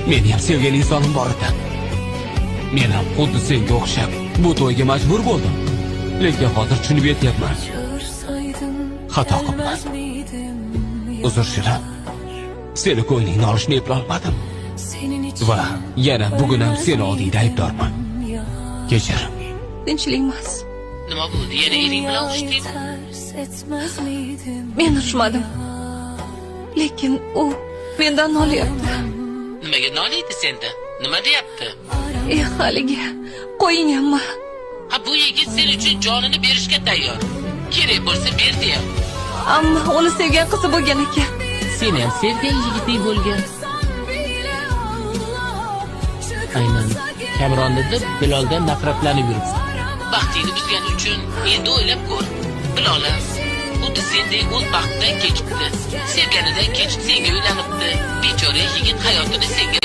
Meni ham sevgan insonim bor edi. Men ham xuddi senga o'xshab bu to'yga majbur bo'ldim. Lekin hozir tushunib yetyapman. Xato qilibman. Uzr, Shirin. Seni ko'nglingni olishni eplolmadim. Va yana bugun ham seni oldingda aybdorman. Kechir. Tinchlik emas. Nima bo'ldi? Yana ering bilan urushdingmi? Men urishmadim. Lekin u mendan nolyapti. Nimaga noliydi senda? Nima deyapti? Eh, haligi. Qo'ying amma. Ha, bu yigit sen uchun jonini berishga tayyor. Kerak bo'lsa, berdi ham. Ammo uni sevgan qizi bo'lgan ekan. Seni ham sevgan yigiting bo'lgan. Aynan Kamronni deb Biloldan nafratlanib yuribsan. Baxtingni buzgani uchun endi o'ylab ko'r. Bilola xuddi sendek o'z baxtidan kechibdi. Sevganidan kechib senga uylanibdi. Bechora yigit hayotini senga